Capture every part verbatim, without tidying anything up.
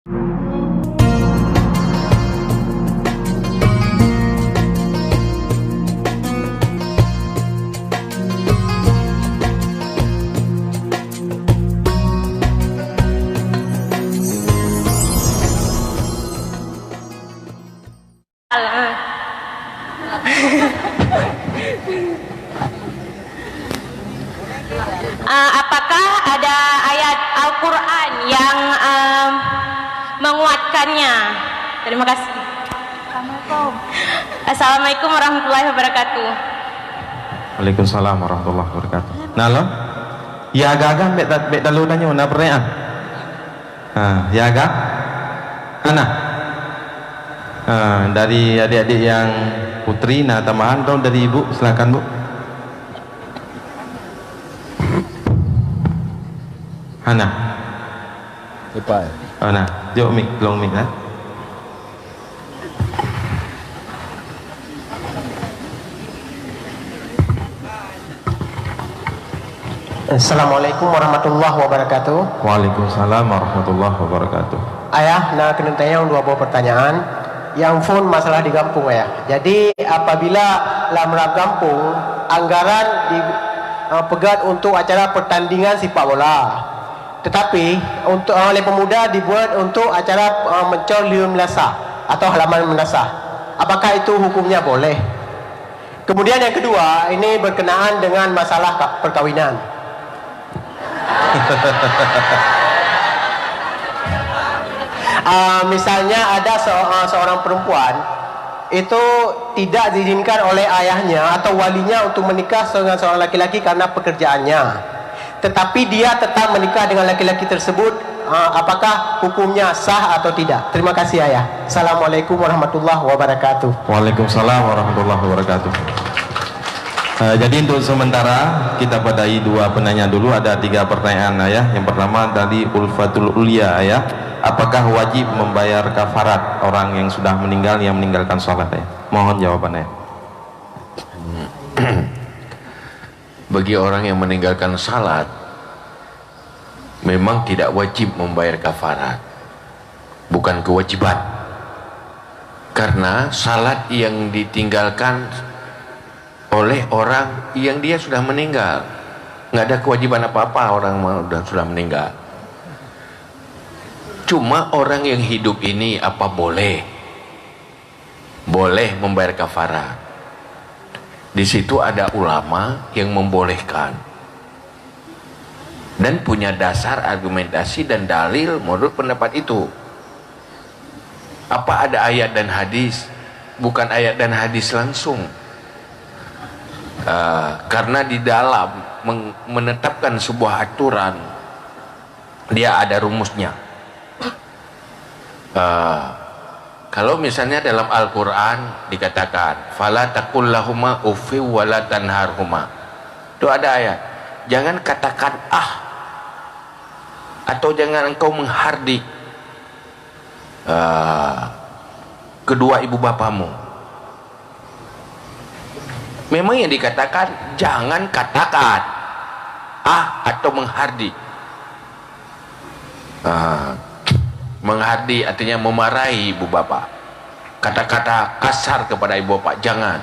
Ah, apakah ada ayat Al-Quran yang, ah, menguatkannya? Terima kasih. Assalamualaikum warahmatullahi wabarakatuh. Waalaikumsalam warahmatullahi wabarakatuh. Nah, lo? Ya, agak-agak bek, bek dalu tanyoe na pertanyaan. Ha, ya, agak? Ana? Ha, dari adik-adik yang putri na tambahan atau dari ibu? Silakan, Bu. Hana. Lepas. Hana. Jok mik, long mik, ha. Assalamualaikum warahmatullahi wabarakatuh. Waalaikumsalam warahmatullahi wabarakatuh. Ayah, na keuneuk tanyong dua boh pertanyaan. Yang phon masalah di gampông, Ayah. Jadi, apabila lam rab gampông, anggaran di, uh, peugöt untuk acara pertandingan sepak bola. Tetapi, untuk, uh, oleh pemuda dibuat untuk acara, uh, mencor liur meunasah atau halaman meunasah. Apakah itu hukumnya boleh? Kemudian yang kedua, ini berkenaan dengan masalah ka- perkawinan. Ah, misalnya ada se- ah, seorang perempuan itu tidak diizinkan oleh ayahnya atau walinya untuk menikah dengan seorang laki-laki karena pekerjaannya. Tetapi dia tetap menikah dengan laki-laki tersebut, ah, apakah hukumnya sah atau tidak? Terima kasih, Ayah. Assalamualaikum warahmatullahi wabarakatuh. Waalaikumsalam warahmatullahi wabarakatuh. Eh, jadi untuk sementara kita padahi dua penanya dulu, ada tiga pertanyaan, Ayah. Yang pertama dari Ulfatul Ulia, Ayah. Apakah wajib membayar kafarat orang yang sudah meninggal yang meninggalkan salat, Ayah? Mohon jawaban, Ayah. Bagi orang yang meninggalkan salat, memang tidak wajib membayar kafarat. Bukan kewajiban. Karena salat yang ditinggalkan oleh orang yang dia sudah meninggal, nggak ada kewajiban apa-apa orang yang sudah meninggal. Cuma orang yang hidup ini apa boleh? Boleh membayar kafarat. Di situ ada ulama yang membolehkan dan punya dasar argumentasi dan dalil menurut pendapat itu. Apa ada ayat dan hadis? Bukan ayat dan hadis langsung. Ah, karena di dalam meng- menetapkan sebuah aturan, dia ada rumusnya. Ah, kalau misalnya dalam Al-Quran dikatakan, "Fala taqul lahuma uffin wala tanharhuma." Itu ada ayat. Jangan katakan ah, atau jangan engkau menghardik, ah, kedua ibu bapamu. Memang yang dikatakan, jangan katakan ah atau menghardik. Ah, menghardik artinya memarahi ibu bapa. Kata-kata kasar kepada ibu bapa, jangan.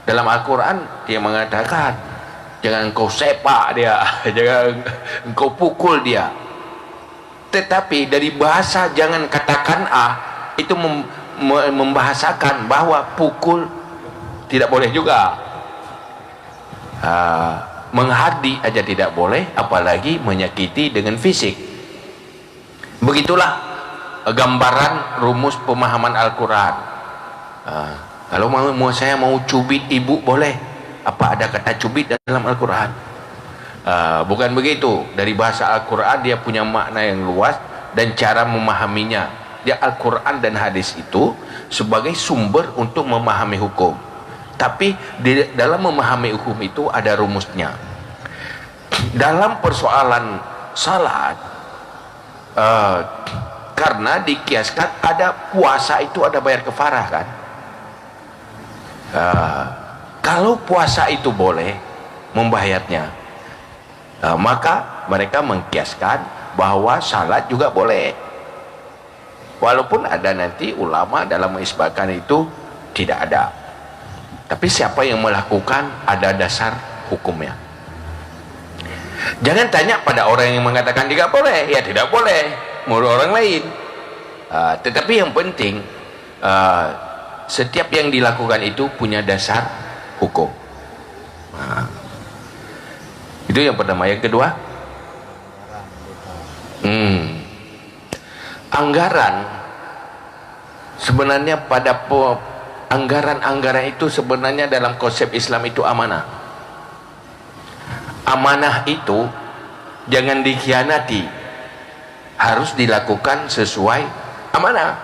Dalam Al-Quran, dia mengatakan, jangan engkau sepak dia, jangan engkau pukul dia. Tetapi dari bahasa jangan katakan ah, itu mem- me- membahasakan bahwa pukul tidak boleh juga. Ah, menghardik aja tidak boleh, apalagi menyakiti dengan fisik. Begitulah gambaran rumus pemahaman Al-Quran. Ah, kalau mau, mau saya mau cubit ibu boleh. Apa ada kata cubit dalam Al-Quran? Ah, bukan begitu. Dari bahasa Al-Quran dia punya makna yang luas dan cara memahaminya. Ya, Al-Quran dan hadis itu sebagai sumber untuk memahami hukum. Tapi di dalam memahami hukum itu ada rumusnya. Dalam persoalan salat, eh, karena dikiaskan ada puasa itu ada bayar kafarah, kan? Eh, kalau puasa itu boleh membayarnya, eh, maka mereka mengkiaskan bahwa salat juga boleh. Walaupun ada nanti ulama dalam mengisbatkan itu tidak ada. Tapi siapa yang melakukan, ada dasar hukumnya. Jangan tanya pada orang yang mengatakan tidak boleh. Ya, tidak boleh menurut orang lain. Ah, tetapi yang penting, ah, setiap yang dilakukan itu punya dasar hukum. Ah. Itu yang pertama. Yang kedua, hmm, anggaran sebenarnya pada pe-, anggaran-anggaran itu sebenarnya dalam konsep Islam itu amanah. Amanah itu jangan dikhianati, harus dilakukan sesuai amanah.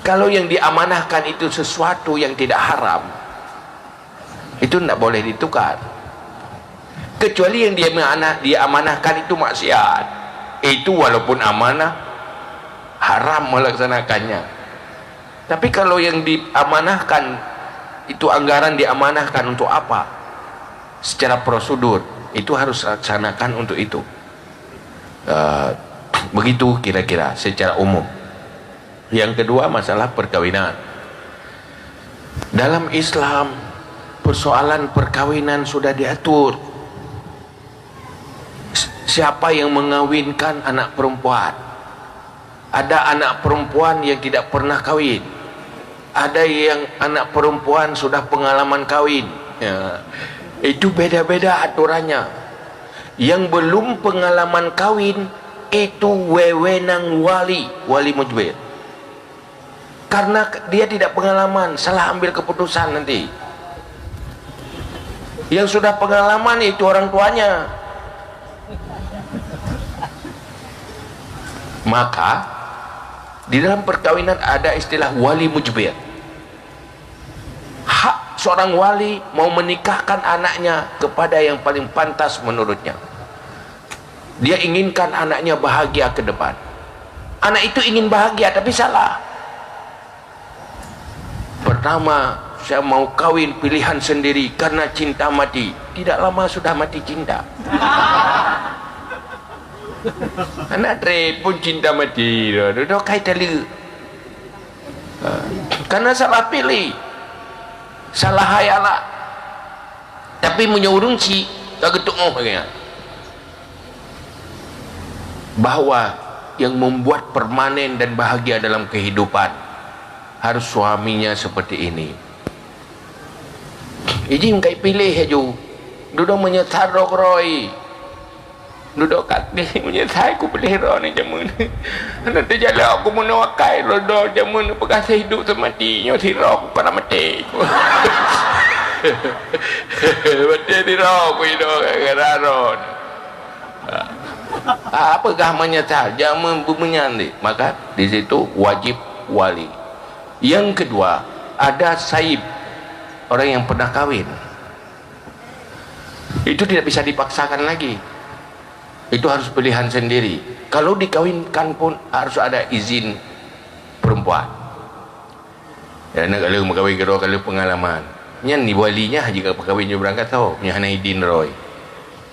Kalau yang diamanahkan itu sesuatu yang tidak haram, itu tidak boleh ditukar. Kecuali yang dia amanah, diamanahkan itu maksiat. Itu walaupun amanah, haram melaksanakannya. Tapi kalau yang diamanahkan itu, anggaran diamanahkan untuk apa? Secara prosedur, itu harus laksanakan untuk itu. Eh, begitu kira-kira secara umum. Yang kedua, masalah perkawinan. Dalam Islam, persoalan perkawinan sudah diatur. Siapa yang mengawinkan anak perempuan? Ada anak perempuan yang tidak pernah kawin. Ada yang anak perempuan sudah pengalaman kawin. Ya. Itu beda-beda aturannya. Yang belum pengalaman kawin, itu wewenang wali, wali mujbir. Karena dia tidak pengalaman, salah ambil keputusan nanti. Yang sudah pengalaman itu orang tuanya. Maka, di dalam perkawinan ada istilah wali mujbir. Hak seorang wali mau menikahkan anaknya kepada yang paling pantas menurutnya. Dia inginkan anaknya bahagia ke depan. Anak itu ingin bahagia, tapi salah. Pertama, saya mau kawin pilihan sendiri karena cinta mati. Tidak lama sudah mati cinta. Anak trep pun cinta mati dah. Dah, dah kai tali. Ha. Karena salah pilih. Salah hayalah. Tapi meunyoe ureuëng cit, ka geutuoh lagée nyan. Bahwa yang membuat permanen dan bahagia dalam kehidupan harus suaminya seperti ini. Ijin kai piléh aju. Dudoe meunyeusal droe keurôi. Dudoe ka piléh meunyeusai kupiléh droe nyoe jameun. Hana teujalok ku meunoe akai droe jameun peugah seuhidup seumati nyoe sidroe ku kana maté. Maté sidroe ku idoe gara-gara droe. Ah, peugah meunyeusal, jameun beumeunyan deh. Maka di situ wajib wali. Yang kedua, ada saib, orang yang pernah kawin. Itu tidak bisa dipaksakan lagi. Itu harus pilihan sendiri. Kalau dikawinkan pun harus ada izin perempuan. Ya, nak kalau meukawen keudroe kalau pengalaman. Nyan ni walinya jika pekawin nyoe beurangkat tho, nyan hana idin roe.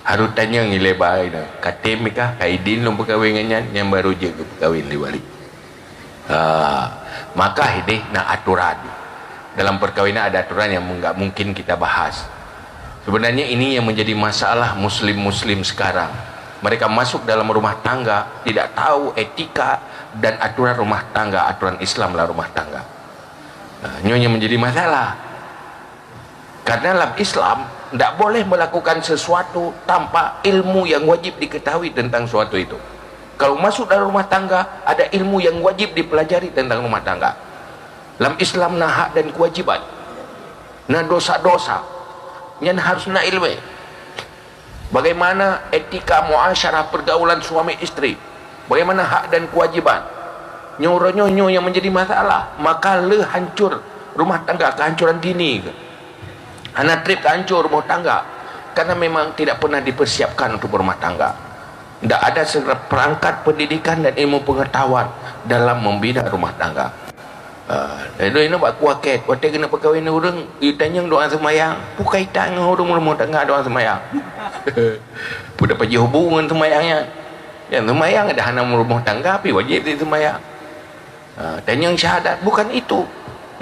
Harus tanyong ilée bai na. Katem nikah, ka idin lôn pekawin ngon nyan, nyan baru jeuet geupekawin lé wali. Ha, maka hideh na aturan. Dalam perkawinan ada aturan yang enggak mungkin kita bahas. Sebenarnya ini yang menjadi masalah muslim-muslim sekarang. Mereka masuk dalam rumah tangga, tidak tahu etika dan aturan rumah tangga, aturan Islam dalam rumah tangga. Nah, nyonya menjadi masalah. Karena dalam Islam tidak boleh melakukan sesuatu tanpa ilmu yang wajib diketahui tentang suatu itu. Kalau masuk dalam rumah tangga, ada ilmu yang wajib dipelajari tentang rumah tangga. Dalam Islam na hak dan kewajiban. Na dosa-dosa. Nyan harus na ilmu. Bagaimana etika muasyarah pergaulan suami isteri? Bagaimana hak dan kewajiban? Nyoe uroe nyoe, nyoe yang menjadi masalah. Maka le hancur rumah tangga, kehancuran dini ke. Hana treb ka hancur rumah tangga. Karena memang tidak pernah dipersiapkan untuk berumah tangga. Tidak ada segala perangkat pendidikan dan ilmu pengetahuan dalam membina rumah tangga. Ah, lalu ini bak kuaket, watée kena pekawin ureuëng, itanyong doa semayang, pukaitan ngon ureuëng rumah tangga doa semayang. Pun dapat jih hubungan semayangnya. Nyang seumayang dah hana rumoh tangga, pi wajéb diseumayang. Ha, dan nyang syahadat bukan itu.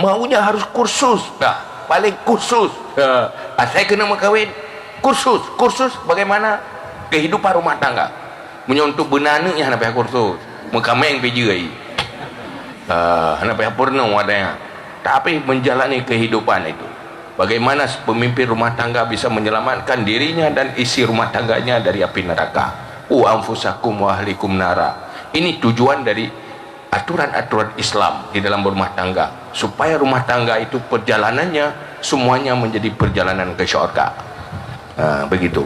Maunya harus kursus. Nah, paling kursus. Ha, asai keuneuk meukawen, kursus. Kursus bagaimana kehidupan rumah tangga. Meunyoe untuk beuna aneuk nyan hana payah kursus. Meukaméng pi jeuet. Ha, hana payah peurunoe watée nyan. Tapi menjalani kehidupan itu. Bagaimana pemimpin rumah tangga bisa menyelamatkan dirinya dan isi rumah tangganya dari api neraka. "Qu anfusakum wa ahlikum nara." Ini tujuan dari aturan-aturan Islam di dalam rumah tangga, supaya rumah tangga itu perjalanannya semuanya menjadi perjalanan ke syurga. Ha, begitu.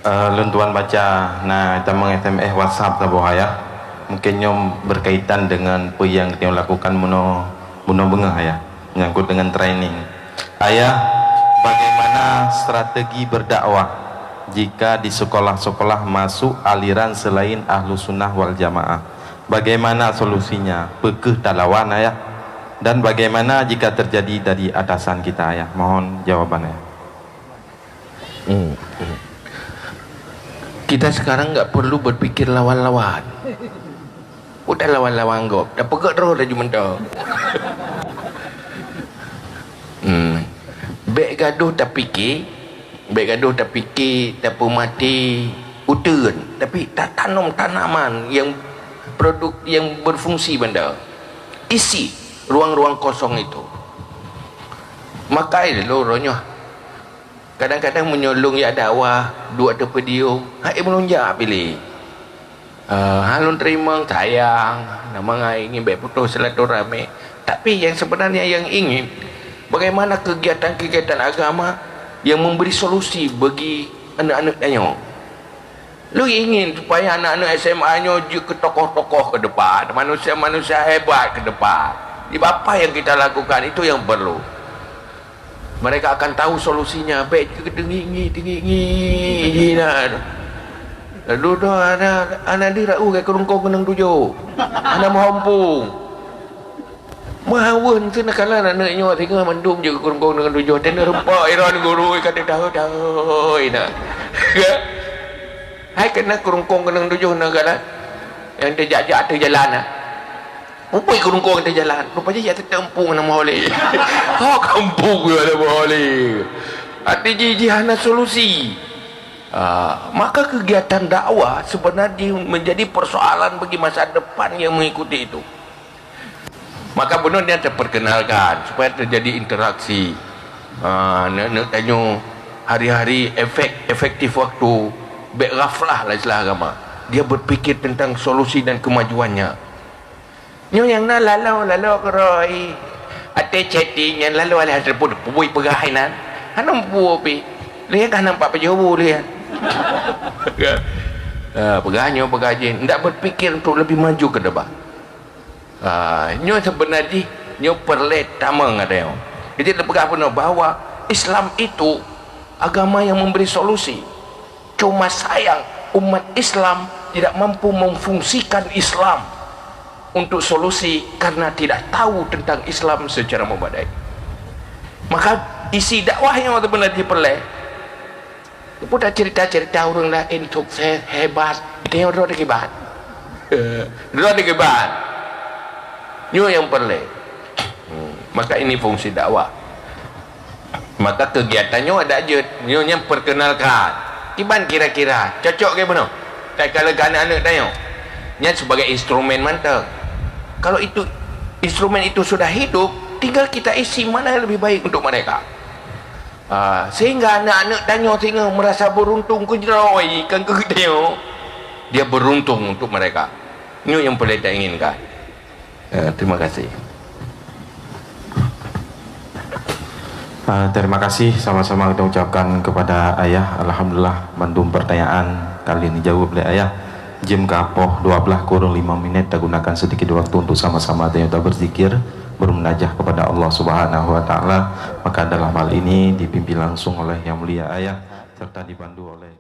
Eh, lôn tuan baca na tamong S M S WhatsApp saboh ayah. Mungkin nyoe berkaitan dengan peue nyang geutanyoe lakukan bunoe, bunoe beungoh ayah, menyangkut dengan training. Ayah, bagaimana strategi berdakwah jika di sekolah-sekolah masuk aliran selain Ahlussunnah wal Jamaah? Bagaimana solusinya? Peu kheueh talawan ayah? Dan bagaimana jika terjadi dari atasan kita ayah? Mohon jawaban ayah. Hmm. Kita sekarang nggak perlu berpikir lawan-lawan. Udah lawan-lawan gob, dah peugét roh laju mantong. Hmm. Bék gadoh tapike, bék gadoh tapike, tapeumati uteuen, tapi tatanom tanaman yang produk yang berfungsi banda. Isi ruang-ruang kosong itu. Makai lé lôn uroe nyoe. Kadang-kadang meunyoe lôn jak dakwah, duek ateueh podium, hai meulunjak piléh. Ah, ha lôn teurimong sayang, nama ngai ingin bék putôh silaturahmi. Tapi yang sebenarnya yang ingin, bagaimana kegiatan-kegiatan agama yang memberi solusi bagi aneuk-aneuk tanyoe. Lôn ingin supaya aneuk-aneuk S M A nyoe jeuet keu tokoh-tokoh ke depan, manusia-manusia hebat ke depan. Di apa yang kita lakukan, itu yang perlu. Mereka akan tahu solusinya. Bék teungi-ngi, teungi-ngi, nah. Lalu dah ana, ana di rau ke keurungkong keunong tujoh. Ana meuhompung. Meuhaweuh tu nak kalan aneuk nyoe singoh mandum je keurungkong keunong tujoh. Tena rumpok iron guru kata tahu-tahu, nah. Hai kena keurungkong keunong tujoh nak kalan. Yang terjak-jak tu jalan, nah. Upui keurungkong teujalan, rupanya jak teuteumpung nama oleh. Ha kampung ya nama oleh. Arti jih, jih hana solusi. Ah, maka kegiatan dakwah sebenarnya menjadi persoalan bagi masa depan yang mengikuti itu. Maka bunoe nyan taperkenalkan supaya terjadi interaksi. Ah, neuk-neuk tanyoe hari-hari efek, efektif waktu, bék ghaflah lah istilah agama. Dia berpikir tentang solusi dan kemajuannya. Nyoe nyang na lalo-lalo keurôi. Até chatting nyang lalo aleh telepon pubui peugah inan. Hana pubui pi. Lé ka nampak pajoh bu lé. Ha, peugah nyoe peugah jih. Ndak berpikir untuk lebih maju ke depan. Ha, nyoe sebenar jih nyoe peureulée tamong ada nyoe. Jadi peugah bunoe bahwa Islam itu agama yang memberi solusi. Cuma sayang, umat Islam tidak mampu memfungsikan Islam untuk solusi karena tidak tahu tentang Islam secara memadai. Maka isi dakwah nyang sebenarnya diperleh. Pun cerita-cerita orang lain sukses, hebat, dia orang dikibat. Dia dikibat. Nyoe yang perleh. Hmm. Maka ini fungsi dakwah. Maka kegiatan nyoe ada jeuet, nyoe nyang perkenalkan. Kiban kira-kira cocok ke bunoe? Tatkala ke aneuk-aneuk tanyoe. Nyan sebagai instrumen mantong. Kalau itu instrumen itu sudah hidup, tinggal kita isi mana yang lebih baik untuk mereka. Ah, sehingga aneuk-aneuk tanyoe sehingga merasa beruntung ke jroh kan ke tanyoe. Dia beruntung untuk mereka. Nyoe yang paling tak inginkan. Eh, terima kasih. Ah, terima kasih sama-sama kita ucapkan kepada Ayah. Alhamdulillah, mandum pertanyaan kalian dijawab oleh Ayah. Jam ka poh dua belas kurang lima minit, kita gunakan sedikit waktu untuk sama-sama kita berzikir, bermunajah kepada Allah Subhanahu wa Ta'ala. Maka dalam hal ini dipimpin langsung oleh Yang Mulia Ayah serta dipandu oleh